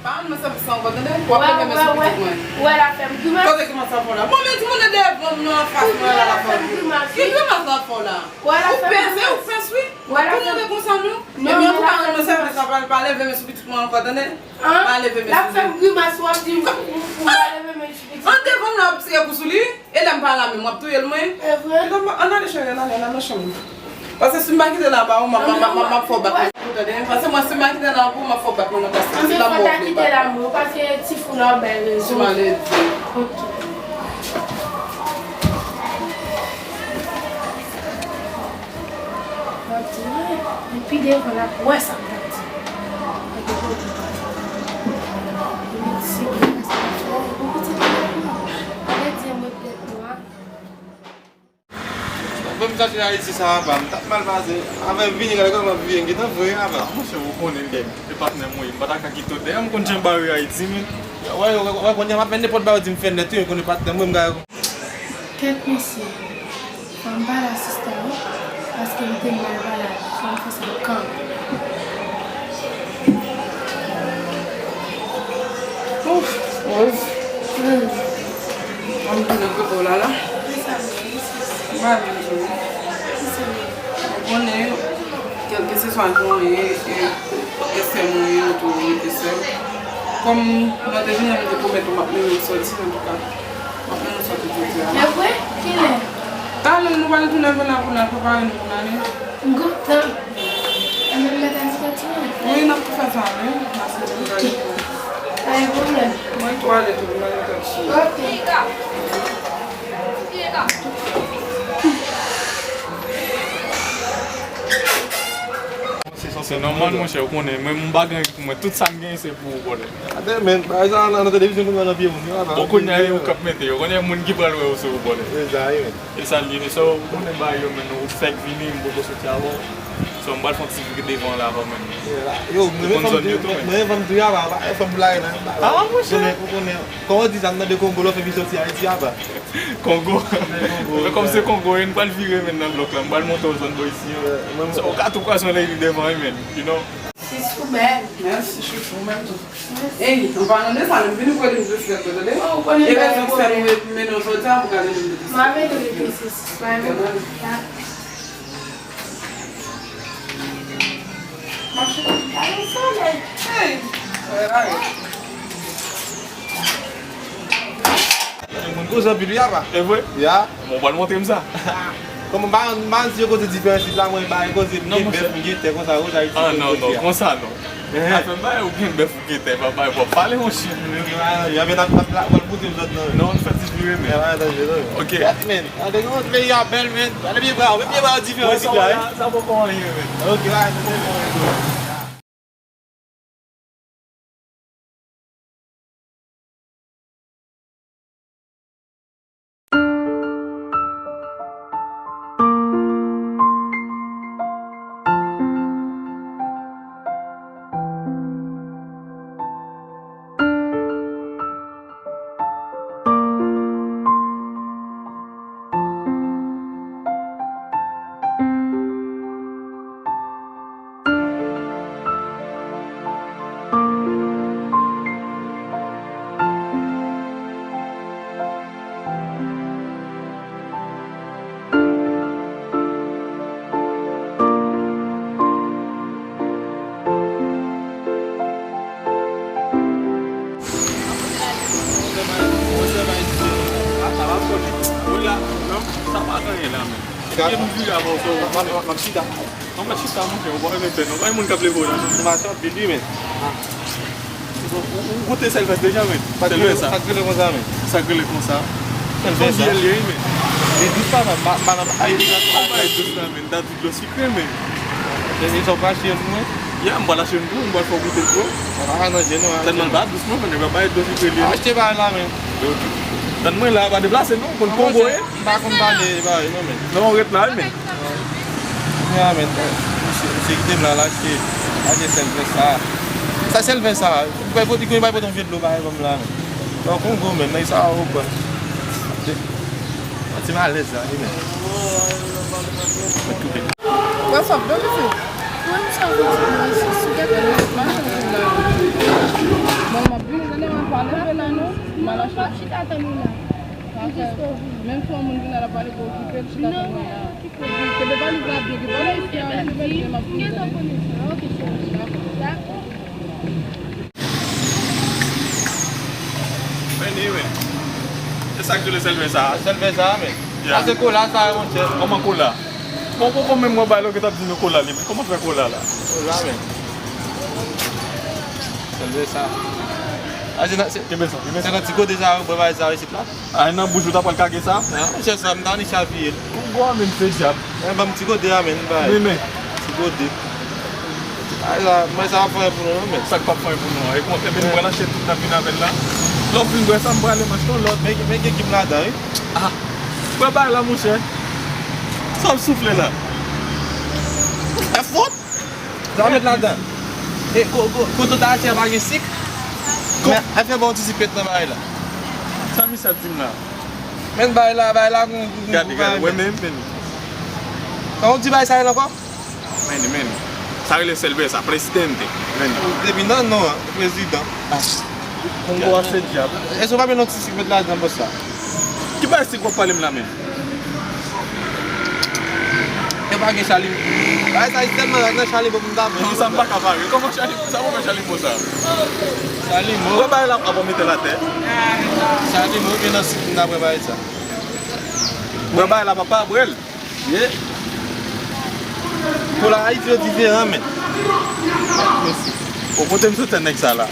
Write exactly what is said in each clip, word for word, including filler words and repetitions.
Pa rann mwen sèvis la ankò, tande? W ap leve men sou pitit mwen. Ou wè l ap fè m grimas. Kote grimas la fè w la? Bon, men timoun nan devan m nan, anfas mwen la, l ap fè m grimas. Ki grimas la fè w la? Ou pèse, ou pèse, wi. Ou ap tou move konsa, non? Ebyen, ou pa rann mwen sèvis la, pa, pa leve men sou pitit mwen ankò, tande? Pa leve men sou li. L ap fè m grimas, w ap di m, ou, ou pa leve men sou pitit. An devan m la, w ap tire kou sou li. E lè m pa la menm, w ap touye l mwen? E vre? Ann ale cheri, ann ale, ann al nan chanm ou. Paske si m pa kite l anba ou, m ap, m ap, m ap, m ap fè w bat mwen. Ou tande? Paske mwen, si m pa kite l anba ou, m ap fè w bat mwen nan plas la. Se la mwen vle bat. Kite l anba ou, paske ti fou la, w bay rezon. Ti maledi. Ok. L ap di, men pi devan l ap wè sa m t ap di. Mwen te konprann. Mwen di, se ki sa m fè? Ou kite m devan. Alè di, mwen tèt nwa. Bon, m chache Ayiti sa, apa, m t ap mal pase. Avè m vini, gade kòman m ap viv, m gentan vre, apa. Monchè, ou konnen, e patnè m ou ye, m pa ta ka kite w dèyè, m konn jan bare Ayiti, men. Wè, wè, wè, kounye a m ap fè nenpòt bagay, ou di m fè nèt, wi, konnen patnè m, wi, m ka. Kèt mesye, fò m pale a sista wi, paske m te mal pale avè l, fò m fè sa m kanpe. Ouf, Rose. Hmm. An m tounen kote w la la. Kisa m ye, sis? M pa vin di w. Kisa m ye? Ou konnen, kèlkeswa jan w ye, e, e sè mwen ye, ou tou rete sè m. Kòm mwen te vini an, m te pwomèt ou m ap mennen w sòti, antouka. Mwen sòti jodi a. E vre? Kilè? Talè nou pral tounen vin la pou n al prepare nou pou n ale. M kontan. Ann al mete an ti kantine. Wi, n ap tou fè sa, wi. N ap fè sa. Pa gen pwoblèm. Mwen tou ale tou pou n al mete an ti. Ok. Se nòmal, monchè, ou konnen, mwen, m pa gen anyen pou mwen. Tout sa m genyen, se pou ou, brother. Atè, men, bagay sa nan, nan televizyon, kounye a nan pye moun, yo, apa. Bon, kounye a, e ou k ap mete yo. Kounye a, moun ki pral wè yo, se ou, brother. Se sa, wi, men. E sa l ye, men sa w konnen bagay yo, men, ou fèk vini, m poko soti avè w. So, m pral fè yon ti vire devan la, kanmenm. Yo, mwen, mwen, fè m tou, mwen, fè m tou, apa, apa, fè m tou lage nan. Ah, monchè. Konnen, ou konnen, kòman w di sa, m tande Kongo, lè w fè m soti Ayiti, apa. Kongo. Men kòm se Kongo, e n pral vire men nan blòk la. M pral monte yon zòn bò isi an. So, ou ka tou kwaze yon lady devan, wi, men, you know. Sis ou bèl. Mèsi, chouchou, ou menm tou. Ey, an palan de sa, lè m vini, ou kwè m disrespect ou, tande? Oh, ou konnen. E rezon ki fè m mennen w jodi a pou gade nou de disrespect. M ap ede w, sis. Mwen menm. Mache. Gade solèy. Hey! Wè la, wè. Moun koze anpil, wi, apa. E vre? Ya. Bon, ou pral montre m sa. Kòman, m pa, m pa di yo koze diferans la, mwen, ba, koze m gen bèf, m gen tè, konsa, konsa, Ayiti. Ah, non, non, konsa, non. Afè bay ou gen bèf ou gen tè, papa, e w ap pale, monchè. Ya, men n ap, n ap, w ap koute m sot nan. Non, n fè ti vire, men. Ok. Gade, men, gade kòman peyi a bèl, men. Gade pye bra yo, men pye bra yo diferan. Sa poko anyen, men. Ok, gade, se bon. Ann chita, monchè, ou pa renmen tè, non. Pa gen moun k ap leve w la, non. Ou mache anpil, wi, men. Ou, ou, ou goute sèlvès deja, men? Sèlvès sa. Sa k rele konsa, men? Sa k rele konsa. Sèlvès sa. Li dous, pa nan, pa, pa nan, ay, li nan, pa bay dous la, men. Ta di dlo sikre, men. E, e sa w ka achte pou mwen? Ya, m pral achte youn pou ou, m pral fè w goute l tou. Ah, nan je nou, tèlman l pa dous, non, men nèg la bay dlo sikre li. Achte bagay la, men. Tann mwen la, pa deplase, non, konn Kongo ye. M pa konn pale bagay non, men. Non, ret la, wi, men. Ya, men. Misye, misye kite m la, l achte, achte sèlvès sa. Sa sèlvès sa. Li bay pote, li bay pote yon vye dlo bagay kòm la, men. Nan Kongo, men, nèg sa a, ou konn. Santi m alèz la, wi, men. Mwen koupe. What's up, though, misye? Mwen, m chanje ti mesye, si w gade, m ap mache anpil la. Menm si yon moun vin la, l ap pale pou okipe l, chita tann mwen la. Kenbe valiz la byen, kenbe valiz la, kenbe l byen, m ap vin. Dakò. Men, men. Se sa k rele sèlvè sa a. Sèlvè sa a, men. Ya. Sa se kola sa a, monchè. Kòman kola? Bon, bon, bon, menm mwen bay lò ki t ap di nou kola li, men kòman fè kola la? Kola, men. Sèlvè sa. A, se nan, se, kenbe sa, kenbe sa. Se nan ti kote sa, yo, bwè bagay sa, isit la. A, nan bouch ou ta pral kage sa? A, monchè, sa, m ta annik chavire l. Ou gwo, men, se dyab. E, ban m ti kote a, men, bay. Men, men. Ti kote. Ay, la, mwen, sa ap fè pou nou, non, men. Sa k p ap fè pou nou an? E kon, e byen, nou pral achte tout, n ap vin avè l la. Lè w fin bwè sa, m prale m achte yon lòt. Men, men gen gim ladan, wi. Ah, bwè bay la, monchè. Sa w ap soufle la? Ou fè fòt? Sa w met ladan? E ko-, ko-, kote w ta achte a pa gen sik? Men, al fè ba yon ti sik met nan bagay la. Sa misye ap di m la? Men bagay la, bagay la, gon, gon, gon, gade, gade, wè men, men. Sa yon ti bagay sa rele ankò? Men, men. Sa rele sèlvè sa, presidente. Men. Depi nan non an, prezidan. Kongo a se dyab. Èske w pa bezwen yon ti sik met ladan bòs la? Ki bagay sik w ap pale m la menm? E pa gen chalimo. Bagay sa, li tèlman rag nan chalimo pou m ta pran. Men sa m pa ka pare. Kòman chalimo? Sa kòman chalimo sa? Chalimo. Wè bagay la, ap mete l atè. Chalimo, gen nan sik m ta pran bagay sa. Wè bagay la, papa, bwè l. Ye. Pou la Ayiti yo diferan, men. O, kote m sot fè nèg sa la?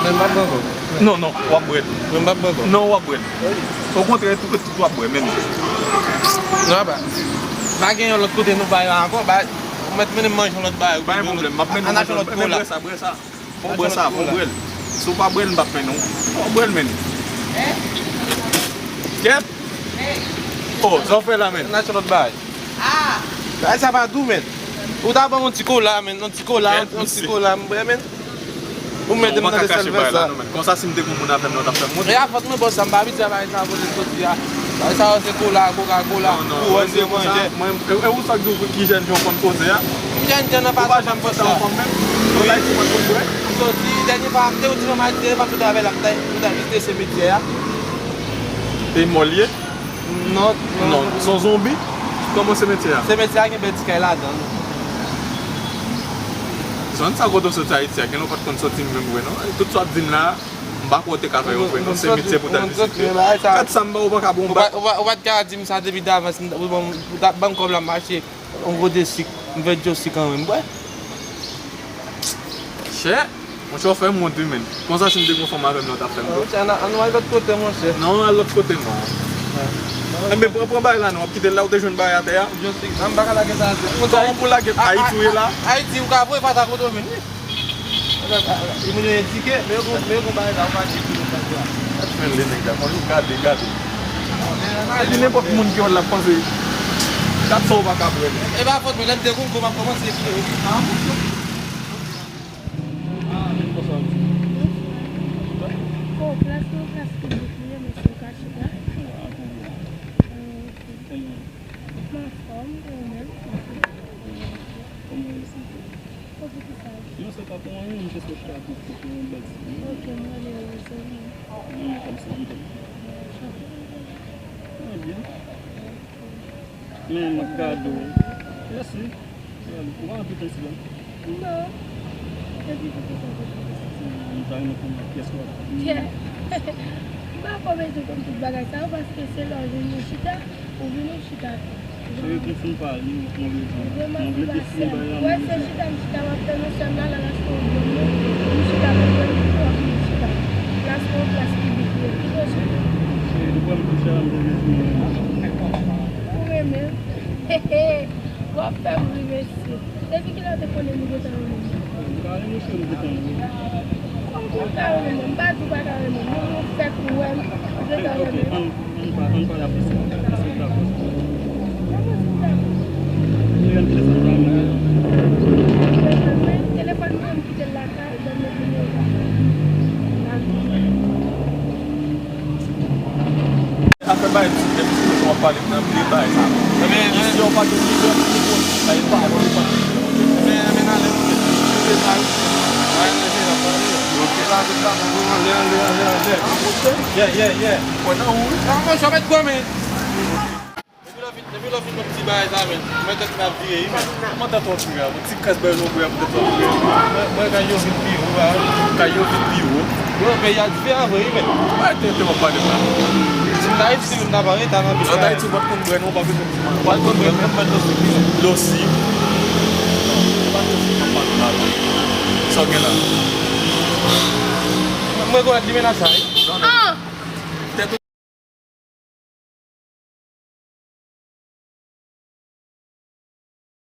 Men m p ap bwè ankò. Non, non, w ap bwè l. Men m p ap bwè ankò. Non, w ap bwè l. Okontrè, tout, tout w ap bwè, men. Non, apa. Pa gen yon lòt kote nou bay la ankò, bay, ou mèt mennen m manje yon lòt bagay. Pa gen pwoblèm, m ap mennen w manje yon lòt, men bwè sa, bwè sa. Fò w bwè sa, fò w bwè l. Si w pa bwè l, m p ap mennen w. Fò w bwè l, men. Kèt. Oh, sa w fè la, men? N achte lòt bagay. Bagay sa pa dou, men. Ou ta ban m yon ti kola, men. Yon ti kola, yon ti kola, m bwè, men. Ou mete m nan de sèlvè sa. Konsa, si m te gon moun avè m, nou t ap fè m monte. E a fòt mwen, bòs, sa m pa abitye a bagay sa, kote soti a. Bagay sa yo se kola, koka kola, kouwòn de manje. Mwen, e, e ou sa k di w ki jèn jan w konn koze a? M jèn jan nan fason m ap fè sa. Ou pa janm fè sa ankò menm? Ou pa di mwen konn bwè? M soti, dènye fwa, m te ou di jan m a di, dènye fwa m sot avè l, m ta, m ta vizite simetyè a. E mò l ye? Non, non. Non, se yon zonbi? Kòman simetyè a? Simetyè a gen bèl ti kay ladan l. Zòn sa kote w soti Ayiti a, gen lè w pa t konn soti menm vre non. Tout sa w ap di m la, m pa kwè w te ka fè yon vre non, se metye pou w t al vizite. Gad sa m ba w, ou pa ka bon. Ou pa, ou pa, ou pa t ka di m sa depi davans, ou ban m, ou ta ban m kòb la m achte yon gode sik, m fè djo sik an menm, bwè. Chè, monchè, w fè m wont wi, men. Konsa, si m te gon fanm avè m nan, w t ap fè m do. Monchè, ann, ann al lòt kote, monchè. Non, al lòt kote non. Enben, pran, pran bagay la non, w ap kite l la, ou te jwenn bagay atè a. Djo sik, an m pa ka lage sa atè. Kòman pou lage Ayiti w ye la? Ayiti, ou ka voye fatra kote w vin, wi. Li mwen yon tiket, men yo gon, men yo gon bagay la, ou pa di pou nou fè sa. Gad fè l, nèg la, konn yo gade, gade. Se di nenpòt moun ki wè l ap panse. Gad sa ou pa ka bwè, men. E pa fòt mwen, lè m te gon gwo, m ap kòmanse ekri. Ah, men konsa. Oh, plas nou, plas piblik li ye, mesye, ou ka chita. Ah, ok. Anfòm, e ou menm? Kòman w ye, silvouplè? Poukisa? Non, se pa pou anyen, m jis te chita tou pou yon bèl ti. Ok, m rele w, Rosemary. Non, non, kòmsi m te. Chante pou mwen. Mwen byen. Men m ap gade w. Mèsi. Ou pa anvi konn silvouplè? Non. Epi poukisa w te chante sa? M ta renmen konn nan pyès ou ap viv. M pa ko bezwen konn tout bagay sa yo, paske se lè w vin nou chita. Ou vin ou chita tou. Cheri, konfime pa li, m vle di. M vle defini bagay la. Wè, se chita m chita, w ap tann yon sè m la, l al achte yon dwòm non. M chita pou mwen, m tou ap vin chita. Plas mwen, plas piblik li ye. Kite w chita. Cheri, depi w wè m kouche a, m te vle di mwen renmen w. Ou renmen m? Hehe. W ap fè m ri, mesye. Depi kilè w te konnen m gentan renmen m? M pa renmen w, cheri, m gentan renmen w. Kòm pou m ta renmen mwen, m pa di w pa ka renmen m. Moun ou fèk ou wè m, ou gentan renmen m. Ok, ok, ann, ann pa, ann pale apre sa. Èske w dakò? Kòman si m dakò? Mwen menm telefòn pa mwen. Telefòn mwen, m kite l lakay, ban m met nimewo pa. Afè bay ti, depi se kote w ap pale m nan, bliye bay sa. Ebyen, isi an pa gen lidè, bay pawòl, li pa. Ebyen, ebyen, ale, ok. Bliye bay. Bay nan je l ap pale. Ok. Anlè, anlè, anlè, anlè. Yeah, yeah, yeah. Mwen nan ou wi. Ah, mwen, sa mèt gòmen. Depi lè w fin, depi lè w fin wè ti bagay sa, men, mwen tèt mwen ap vire, wi, men. Kòman tèt w ap vire a? Bon, ti kras bagay nou bwè pou tèt w ap vire. Mwen, mwen, kay yo vin pi wo, a. Kay yo vin pi wo. Yo, peyi a diferan vre, wi, men. Mwen te, te w ap pale la. Si m ta resi, si m ta pale, ta nan peyi a. An Ayiti, w pa t konn bwè, non, w pa bezwen di mwen. W pa t konn bwè, menm mwen, losi, wi, men. Losi? Non, se pa losi, non, m pa konn la. Sa w gen la? Mwen, mwen konn li mennaj sa, wi.